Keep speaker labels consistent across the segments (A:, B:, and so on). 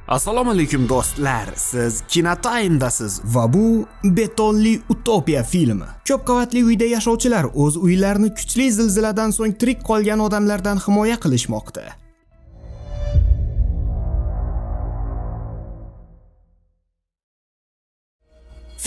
A: Assalomu alaykum do'stlar, siz Kinotime'dasiz va bu Betonli utopiya filmi. Ko'p qavatli uyda yashovchilar o'z uylarini kuchli zilziladan so'ng tirik qolgan odamlardan himoya qilishmoqda.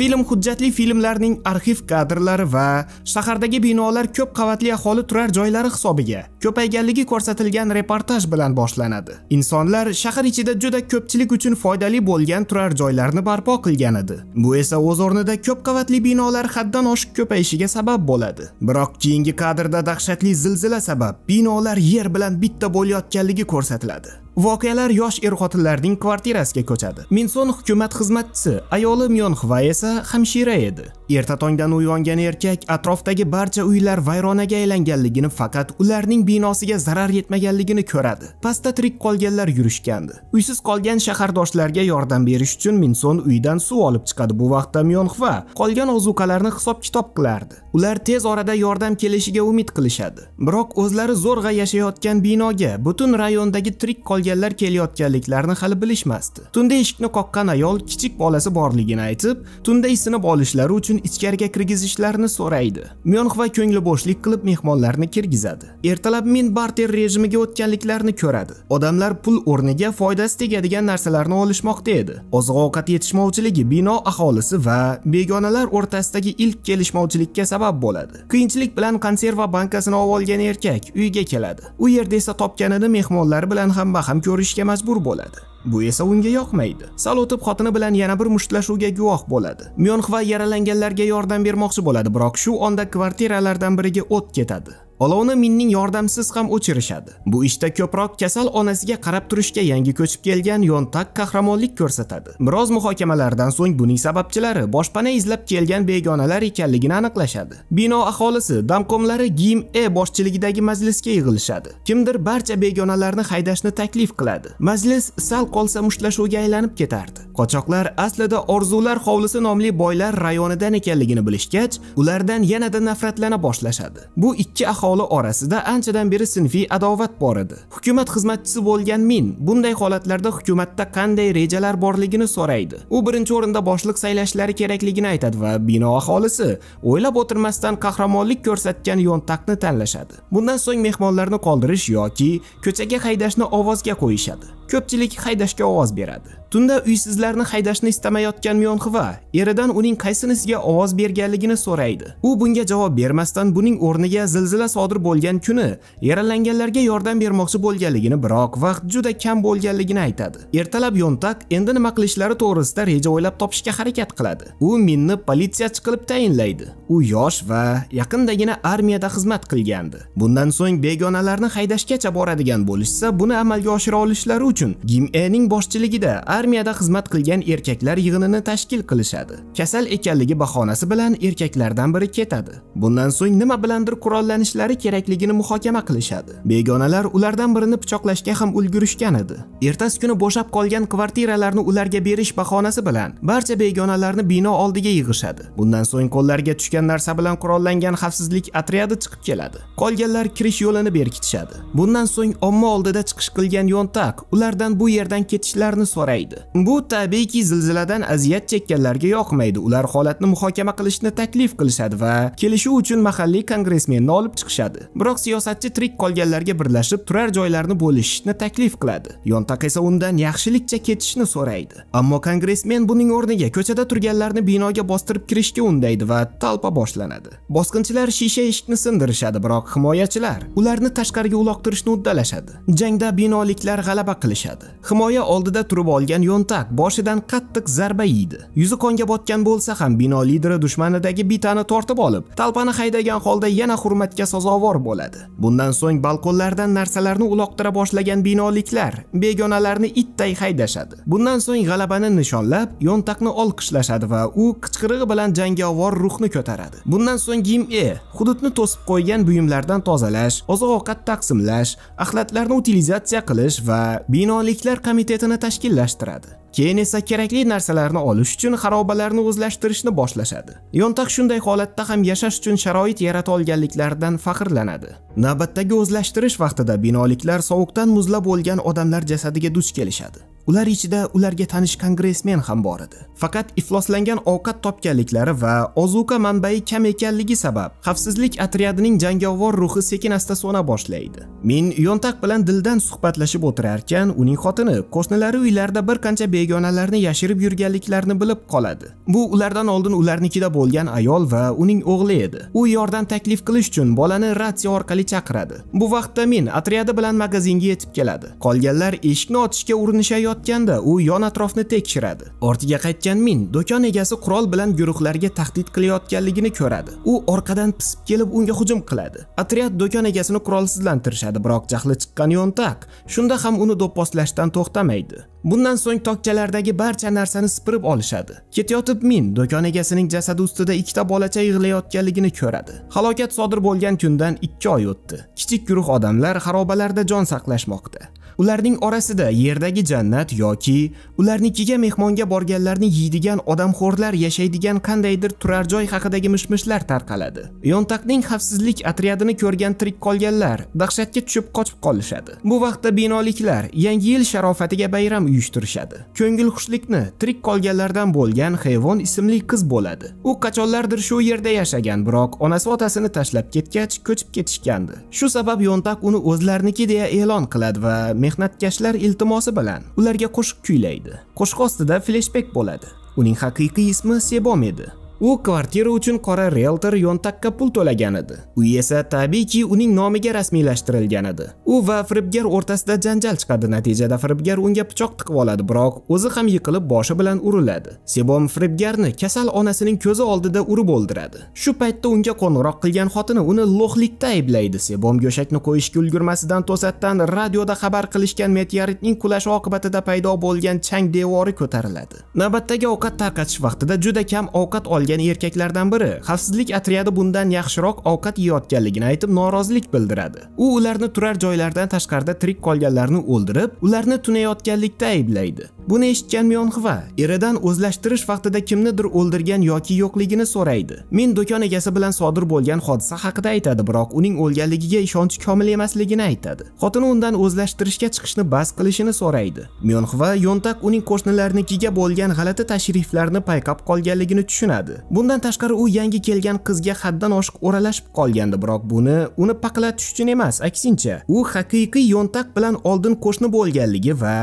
A: Film hujjatli filmlarning arxiv kadrlari va shahardagi binolar ko'p qavatli aholi turar joylari hisobiga ko'payganligi ko'rsatilgan reportaj bilan boshlanadi. Insonlar shahar ichida juda ko'pchilik uchun foydali bo'lgan turar joylarni barpo qilgan edi. Bu esa o'z o'rnida ko'p qavatli binolar haddan oshiq ko'payishiga sabab bo'ladi. Biroq keyingi kadrda dahshatli zilzila sabab binolar yer bilan bitta bo'layotganligi ko'rsatiladi. Voqealar yosh er-xotinlarning kvartirasiga ko'chadi. Minson hukumat xizmatchisi, ayoli Myonxva esa hamshira edi. Erta tongdan uyg'ongan erkak atrofdagi barcha uylar vayronaga aylanganligini, faqat ularning binosiga zarar yetmaganligini ko'radi. Pastda tirik qolganlar yurishgandi. Uysiz qolgan shahardoshlarga yordam berish uchun Minson uydan suv olib chiqadi. Bu vaqtda Myonxva qolgan ozuqalarni hisob-kitob qilardi. Ular tez orada yordam kelishiga umid qilishadi. Biroq o'zlari zo'rg'a yashayotgan binoga butun rayondagi tirik qolganlar kelayotganliklarini hali bilishmasdi. Tunda eshikni qoqqan ayol kichik bolasi borligini aytib, tunda isinib olishlari uchun ichkariga kirgizishlarini so'raydi. Myonxva ko'ngli bo'shlik qilib mehmonlarni kirgizadi. Ertalab Min barter rejimiga o'tganliklarini ko'radi. Odamlar pul o'rniga foydasi tegadigan narsalarni olishmoqda edi. Oziq-ovqat yetishmovchiligi bino aholisi va begonalar o'rtasidagi ilk kelishmovchilikka sabab bo'ladi. Qiyinchilik bilan konserva bankasini olgan erkak uyga keladi. U yerda esa topganini mehmonlari bilan ham baham ko'rishga majbur bo'ladi. Bu esa unga yoqmaydi. Sal o'tib xotini bilan yana bir mushtlashuvga guvoh bo'ladi. Myonxva yaralanganlarga yordam bermoqchi bo'ladi, biroq shu onda kvartiralardan biriga o't ketadi. Olovni Minning yordamsiz ham o'chirishadi. Bu ishda ko'proq kasal onasiga qarab turishga yangi ko'chib kelgan Yontak qahramonlik ko'rsatadi. Biroz muhokamalardan so'ng buning sababchilari boshpana izlab kelgan begonalar ekanligini aniqlashadi. Bino aholisi damkomlari Gim E boshchiligidagi majlisga yig'ilishadi. Kimdir barcha begonalarni haydashni taklif qiladi. Majlis sal qolsa mushtlashuvga aylanib ketardi. Qochoqlar aslida Orzular hovlisi nomli boylar rayonidan ekanligini bilishgach, ulardan yanada nafratlana boshlashadi. Bu ikki aholi orasida anchadan beri sinfiy adovat bor edi. Hukumat xizmatchisi bo'lgan Min bunday holatlarda hukumatda qanday rejalar borligini so'raydi. U birinchi o'rinda boshliq saylashlari kerakligini aytadi va bino aholisi o'ylab o'tirmasdan qahramonlik ko'rsatgan Yontakni tanlashadi. Bundan so'ng mehmonlarni qoldirish yoki ko'chaga haydashni ovozga qo'yishadi. Ko'pchilik haydashga ovoz beradi. Tunda uysizlarni haydashni istamayotgan Myonxva eridan uning qaysinisiga ovoz berganligini so'raydi. U bunga javob bermasdan buning o'rniga zilzila sodir bo'lgan kuni yaralanganlarga yordam bermoqchi bo'lganligini, biroq vaqt juda kam bo'lganligini aytadi. Ertalab Yontak endi nima qilishlari to'g'risida reja o'ylab topishga harakat qiladi. U Minni politsiyachi qilib tayinlaydi. U yosh va yaqindagina armiyada xizmat qilgandi. Bundan so'ng begonalarni haydashgacha boradigan bo'lishsa, buni amalga oshira olishlari uchun Gim Ening boshchiligida armiyada xizmat qilgan erkaklar yig'inini tashkil qilishadi. Kasal ekanligi bahonasi bilan erkaklardan biri ketadi. Bundan so'ng nima bilandir qurollanishlari kerakligini muhokama qilishadi. Begonalar ulardan birini pichoqlashga ham ulgurishgan edi. Ertasi kuni bo'shab qolgan kvartiralarni ularga berish bahonasi bilan barcha begonalarni bino oldiga yig'ishadi. Bundan so'ng qo'llariga tushgan narsa bilan qurollangan xavfsizlik otryadi chiqib keladi. Qolganlar kirish yo'lini berkitishadi. Bundan so'ng omma oldida chiqish qilgan Yontak ulardan bu yerdan ketishlarini so'raydi. Bu tabiiyki zilziladan aziyat chekkanlarga yoqmaydi. Ular holatni muhokama qilishni taklif qilishadi va kelishuv uchun mahalliy kongressmenni olib chiqishadi. Biroq siyosatchi tirik qolganlarga birlashib turar joylarni bo'lishishni taklif qiladi. Yontak esa undan yaxshilikcha ketishni so'raydi. Ammo kongressmen buning o'rniga ko'chada turganlarni binoga bostirib kirishga undaydi va talpa boshlanadi. Bosqinchilar shisha eshikni sindirishadi, biroq himoyachilar ularni tashqariga uloqtirishni uddalashadi. Jangda binoliklar g'alaba qilishadi. Himoya oldida turib olgan Yontak boshidan qattiq zarba yeydi. Yuzi qonga botgan bo'lsa ham bino lideri dushmanidagi bitani tortib olib, talpani haydagan holda yana hurmatga sazovor bo'ladi. Bundan so'ng balkonlardan narsalarni uloqtira boshlagan binoliklar begonalarni itday haydashadi. Bundan so'ng g'alabani nishonlab, Yontakni olqishlashadi va u qichqirig'i bilan jangovar ruhni ko'taradi. Bundan so'ng Gim E hududni to'sib qo'ygan buyumlardan tozalash, oziq-ovqat taqsimlash, axlatlarni utilizatsiya qilish va binoliklar komitetini tashkillashtiradi. Keyin esa kerakli narsalarni olish uchun xarobalarni o'zlashtirishni boshlashadi. Yontaq shunday holatda ham yashash uchun sharoit yarata olganliklaridan faxrlanadi. Navbatdagi o'zlashtirish vaqtida binoliklar sovuqdan muzlab o'lgan odamlar jasadiga duch kelishadi. Ular ichida ularga tanish kongressmen ham bor edi. Faqat ifloslangan ovqat topganliklari va ozuqa manbai kam ekanligi sabab xavfsizlik otryadining jangovar ruhi sekin-asta so'na boshlaydi. Min Yontaq bilan dildan suhbatlashib o'tirarkan, uning xotini qo'shnilari uylarida bir qancha begonalarni yashirib yurganliklarini bilib qoladi. Bu ulardan oldin ularnikida bo'lgan ayol va uning o'g'li edi. U yordam taklif qilish uchun bolani ratsiya orqali chaqiradi. Bu vaqtda Min otryadi bilan magazinga yetib keladi. Qolganlar eshikni ochishga urinishayotganda u yon atrofni tekshiradi. Ortiga qaytgan Min do'kon egasi qurol bilan guruhlarga tahdid qilayotganligini ko'radi. U orqadan pisib kelib unga hujum qiladi. Otryad do'kon egasini qurolsizlantirishadi, biroq jahli chiqqan Yontaq shunda ham uni do'pposlashdan to'xtamaydi. Bundan so'ng tokchalardagi barcha narsani sipirib olishadi. Ketayotib Min do'kon egasining jasadi ustida ikkita bolacha yig'layotganligini ko'radi. Halokat sodir bo'lgan kundan 2 oy o'tdi. Kichik guruh odamlar xarobalarda jon saqlashmoqda. Ularning orasida yerdagi jannat yoki ularnikiga mehmonga borganlarni yeydigan odamxo'rlar yashaydigan qandaydir turar joy haqidagi mishmishlar tarqaladi. Yontaqning xavfsizlik otryadini ko'rgan tirik qolganlar dahshatga tushib qochib qolishadi. Bu vaqtda binoliklar yangi yil sharofatiga bayram uyushtirishadi. Ko'ngilxushlikni tirik qolganlardan bo'lgan Hayvon ismli qiz bo'ladi. U qachonlardir shu yerda yashagan, biroq onasi otasini tashlab ketgach ko'chib ketishgandi. Shu sabab Yontaq uni o'zlariniki deya e'lon qiladi va mehnatkashlar iltimosi bilan ularga qo'shiq kuylaydi. Qo'shiq ostida fleshbek bo'ladi. Uning haqiqiy ismi Sebom edi. U kvartira uchun qora realtor Yontaqqa pul to'lagan edi. Uy esa tabiiyki uning nomiga rasmiylashtirilgan edi. U va firibgar o'rtasida janjal chiqadi. Natijada firibgar unga pichoq tiqib oladi, biroq o'zi ham yiqilib boshi bilan uriladi. Sebom firibgarni kasal onasining ko'zi oldida urib o'ldiradi. Shu paytda unga qo'ng'iroq qilgan xotini uni lo'xlikda ayblaydi. Sebom go'shakni qo'yishga ulgurmasidan to'satdan radioda xabar qilishgan meteoritning qulashi oqibatida paydo bo'lgan chang devori ko'tariladi. Navbatdagi ovqat tarqatish vaqtida juda kam ovqat olgan erkaklardan biri xavfsizlik otryadi bundan yaxshiroq ovqat yeyotganligini aytib norozilik bildiradi. U ularni turar joylardan tashqarida tirik qolganlarni o'ldirib, ularni tunayotganlikda ayblaydi. Buni eshitgan Myonxva eridan o'zlashtirish vaqtida kimnidir o'ldirgan yoki yo'qligini so'raydi. Min do'kon egasi bilan sodir bo'lgan hodisa haqida aytadi, biroq uning o'lganligiga ishonch komil emasligini aytadi. Xotini undan o'zlashtirishga chiqishni bas qilishini so'raydi. Myonxva Yontaq uning qo'shnilarinikiga bo'lgan g'alati tashriflarni payqab qolganligini tushunadi. Bundan tashqari u yangi kelgan qizga haddan oshiq o'ralashib qolgandi, biroq buni uni paqlatish uchun emas, aksincha, u haqiqiy Yontaq bilan oldin qo'shni bo'lganligi va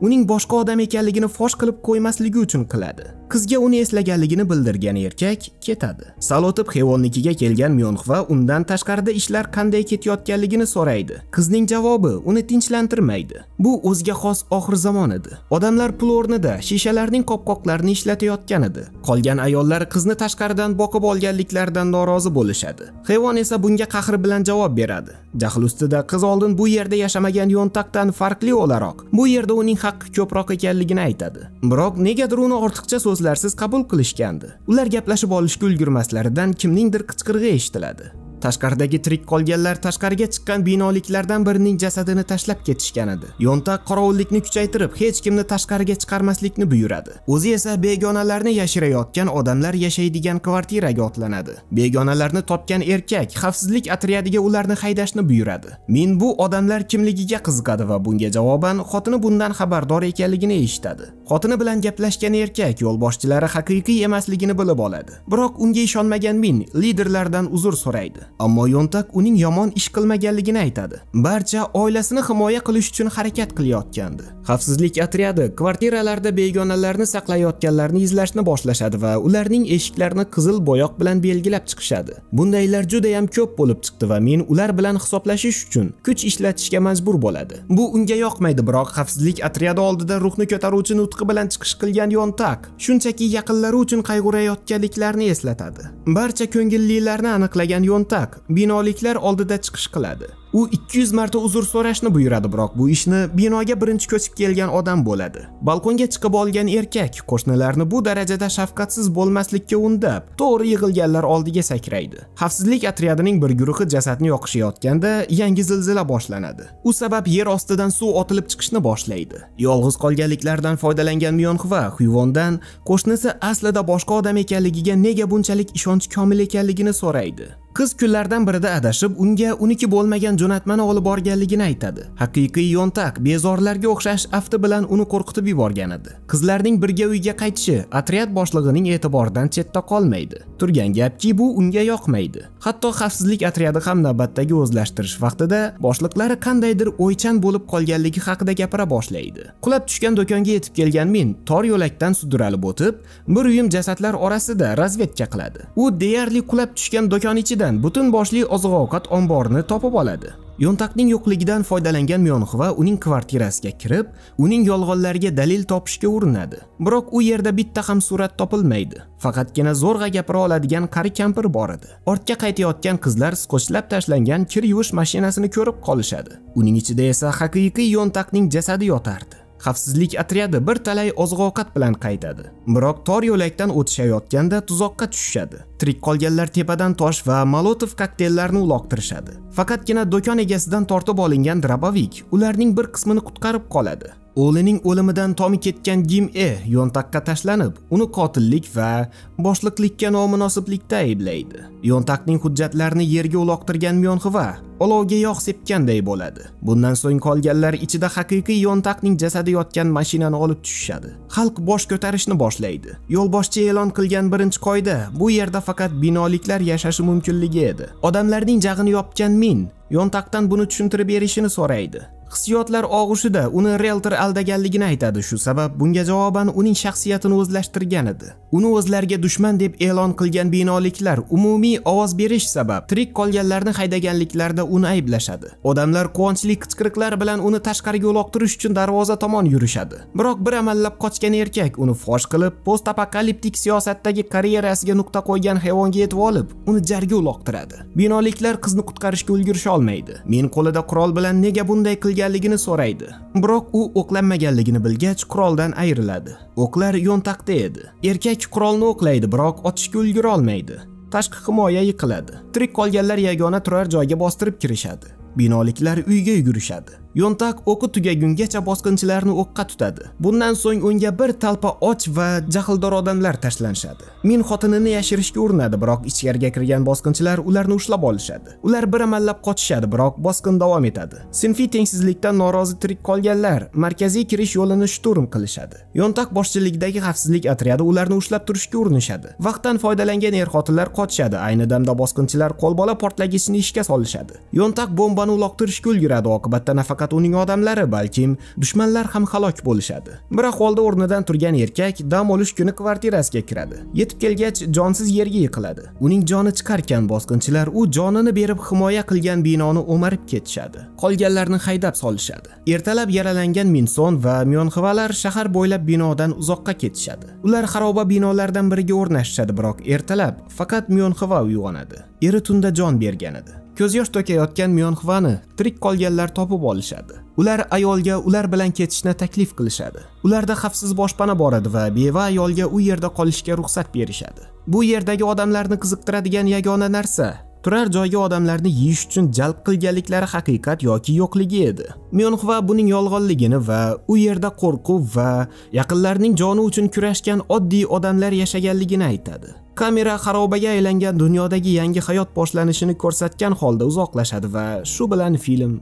A: uning boshqa odam ekanligini fosh qilib qo'ymasligi uchun qiladi. Qizga uni eslaganligini bildirgan erkak ketadi. Sal o'tib Hevonnikiga kelgan Myonxva undan tashqarida ishlar qanday ketayotganligini so'raydi. Qizning javobi uni tinchlantirmaydi. Bu o'ziga xos oxir zamon edi. Odamlar pul o'rnida shishalarning qopqoqlarini ishlatayotgan edi. Qolgan ayollar qizni tashqaridan boqib olganliklaridan norozi bo'lishadi. Hevon esa bunga qahr bilan javob beradi. Jahl ustida qiz oldin bu yerda yashamagan Yontaqdan farqli o'laroq, bu yerda uning haqqi ko'proq ekanligini aytadi. Biroq negadir uni ortiqcha so'zlarsiz qabul qilishgandi. Ular gaplashib olishga ulgurmaslaridan kimningdir qichqirig'i eshitiladi. Tashqaridagi tirik qolganlar tashqariga chiqqan binoliklardan birining jasadini tashlab ketishgan edi. Yontaq qorovullikni kuchaytirib, hech kimni tashqariga chiqarmaslikni buyuradi. O'zi esa begonalarni yashirayotgan odamlar yashaydigan kvartiraga otlanadi. Begonalarni topgan erkak xavfsizlik otryadiga ularni haydashni buyuradi. Min bu odamlar kimligiga qiziqadi va bunga javoban xotini bundan xabardor ekanligini eshitadi. Xotini bilan gaplashgan erkak yo'lboshchilari haqiqiy emasligini bilib oladi. Biroq unga ishonmagan Min liderlardan uzr so'raydi. Ammo Yontaq uning yomon ish qilmaganligini aytadi. Barcha oilasini himoya qilish uchun harakat qilayotgandi. Xavfsizlik otryadi kvartiralarda begonalarni saqlayotganlarni izlashni boshlashadi va ularning eshiklarini qizil bo'yoq bilan belgilab chiqishadi. Bundaylar juda ham ko'p bo'lib chiqdi va men ular bilan hisoblashish uchun kuch ishlatishga majbur bo'ladi. Bu unga yoqmaydi, biroq xavfsizlik otryadi oldida ruhni ko'taruvchi nutqi bilan chiqish qilgan Yontaq shunchaki yaqinlari uchun qayg'urayotganliklarini eslatadi. Barcha ko'ngillilarni aniqlagan Yontaq binoliklar oldida chiqish qiladi. U 200 marta uzr so'rashni buyuradi, biroq bu ishni binoga birinchi ko'chib kelgan odam bo'ladi. Balkonga chiqib olgan erkak qo'shnilarni bu darajada shafqatsiz bo'lmaslikka undab, to'g'ri yig'ilganlar oldiga sakraydi. Xavfsizlik otryadining bir guruhi jasadni yoqishayotganda yangi zilzila boshlanadi. U sabab yer ostidan suv otilib chiqishni boshlaydi. Yolg'iz qolganliklardan foydalangan Myonxva Huyvondan qo'shnisi aslida boshqa odam ekanligiga nega bunchalik ishonch komil ekanligini so'raydi. Qiz kunlardan birida adashib, unga uniki bo'lmagan jo'natmani olib borganligini aytadi. Haqiqiy Yontaq bezorlarga o'xshash afti bilan uni qo'rqitib yuborgan edi. Qizlarning birga uyga qaytishi otryad boshlig'ining e'tiboridan chetda qolmaydi. Turgan gapki, bu unga yoqmaydi. Hatto xavfsizlik otryadi ham navbatdagi o'zlashtirish vaqtida boshliqlari qandaydir o'ychan bo'lib qolganligi haqida gapira boshlaydi. Qulab tushgan do'konga yetib kelgan Min tor yo'lakdan sudralib o'tib, bir uyum jasadlar orasida razvedka qiladi. U deyarli qulab tushgan do'kon ichidan butun boshli oziq-ovqat omborini topib oladi. Yontaqning yo'qligidan foydalangan Myonxva uning kvartirasiga kirib, uning yolg'onlariga dalil topishga urinadi. Biroq u yerda bitta ham surat topilmaydi. Faqatgina zo'rg'a gapira oladigan qari kampir bor edi. Ortga qaytayotgan qizlar skochlab tashlangan kir yuvish mashinasini ko'rib qolishadi. Uning ichida esa haqiqiy Yontaqning jasadi yotardi. Xavfsizlik otryadi bir talay oziq-ovqat bilan qaytadi. Biroq tor yo'lakdan o'tishayotganda tuzoqqa tushishadi. Tirik qolganlar tepadan tosh va Molotov koktellarini uloqtirishadi. Faqatgina do'kon egasidan tortib olingan drabovik ularning bir qismini qutqarib qoladi. O'g'lining o'limidan tomi ketgan Gim E Yontaqqa tashlanib, uni qotillik va boshliqlikka nomunosiblikda ayblaydi. Yontaqning hujjatlarini yerga uloqtirgan Myonxva olovga yog' sepganday bo'ladi. Bundan so'ng qolganlar ichida haqiqiy Yontaqning jasadi yotgan mashinani olib tushishadi. Xalq bosh ko'tarishni boshlaydi. Yo'lboshchi e'lon qilgan birinchi qoida bu yerda faqat binoliklar yashashi mumkinligi edi. Odamlarning jag'ini yopgan Min Yontaqdan buni tushuntirib berishini so'raydi. Hissiyotlar og'ushida uni realtor aldaganligini aytadi. Shu sabab bunga javoban uning shaxsiyatini o'zlashtirgan edi. Uni o'zlariga dushman deb e'lon qilgan binoliklar umumiy ovoz berish sabab tirik qolganlarni haydaganliklarida uni ayblashadi. Odamlar quvonchli qichqiriqlar bilan uni tashqariga uloqtirish uchun darvoza tomon yurishadi. Biroq bir amallab qochgan erkak uni fosh qilib, post-apokaliptik siyosatdagi karyerasiga nuqta qo'ygan hayvonga yetib olib, uni jarga uloqtiradi. Binoliklar qizni qutqarishga ulgurisha olmaydi. Men qo'lida qurol bilan nega bunday qilganligini so'raydi. Biroq u o'qlanmaganligini bilgach, quroldan ayriladi. O'qlar Yontaqda edi. Erkak qurolni o'qlaydi, biroq otishga ulgura olmaydi. Tashqi himoya yiqiladi. Tirik qolganlar yagona turar joyga bostirib kirishadi. Binoliklar uyga yugurishadi. Yontaq o'qi tugagungacha bosqinchilarni o'qqa tutadi. Bundan so'ng unga bir talpa och va jahldor odamlar tashlanishadi. Min xotinini yashirishga urinadi, biroq ichkariga kirgan bosqinchilar ularni ushlab olishadi. Ular bir amallab qochishadi, biroq bosqin davom etadi. Sinfiy tengsizlikdan norozi tirik qolganlar markaziy kirish yo'lini shturm qilishadi. Yontaq boshchiligidagi xavfsizlik otryadi ularni ushlab turishga urinishadi. Vaqtdan foydalangan er-xotinlar qochishadi. Ayni damda bosqinchilar qo'lbola portlagichni ishga solishadi. Yontaq bombani uloqtirishga ulguradi, oqibatda nafaqat uning odamlari, balkim dushmanlar ham halok bo'lishadi. Bir ahvolda o'rnidan turgan erkak dam olish kuni kvartirasiga kiradi. Yetib kelgach, jonsiz yerga yiqiladi. Uning joni chiqarkan bosqinchilar u jonini berib himoya qilgan binoni o'marib ketishadi. Qolganlarni haydab solishadi. Ertalab yaralangan Minson va Myonxvalar shahar bo'ylab binodan uzoqqa ketishadi. Ular xaroba binolardan biriga o'rnashishadi, biroq ertalab faqat Myonxva uyg'onadi. Eri tunda jon bergan edi. Ko'z yosh to'kayotgan Myonxvani tirik qolganlar topib olishadi. Ular ayolga ular bilan ketishni taklif qilishadi. Ularda xavfsiz boshpana bor edi va beva ayolga u yerda qolishga ruxsat berishadi. Bu yerdagi odamlarni qiziqtiradigan yagona narsa turar joyga odamlarni yeyish uchun jalb qilganliklari haqiqat yoki yo'qligi edi. Myonxva buning yolg'onligini va u yerda qo'rquv va yaqinlarining joni uchun kurashgan oddiy odamlar yashaganligini aytadi. Kamera xarobaga aylangan dunyodagi yangi hayot boshlanishini ko'rsatgan holda uzoqlashadi va shu bilan film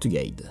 A: tugaydi.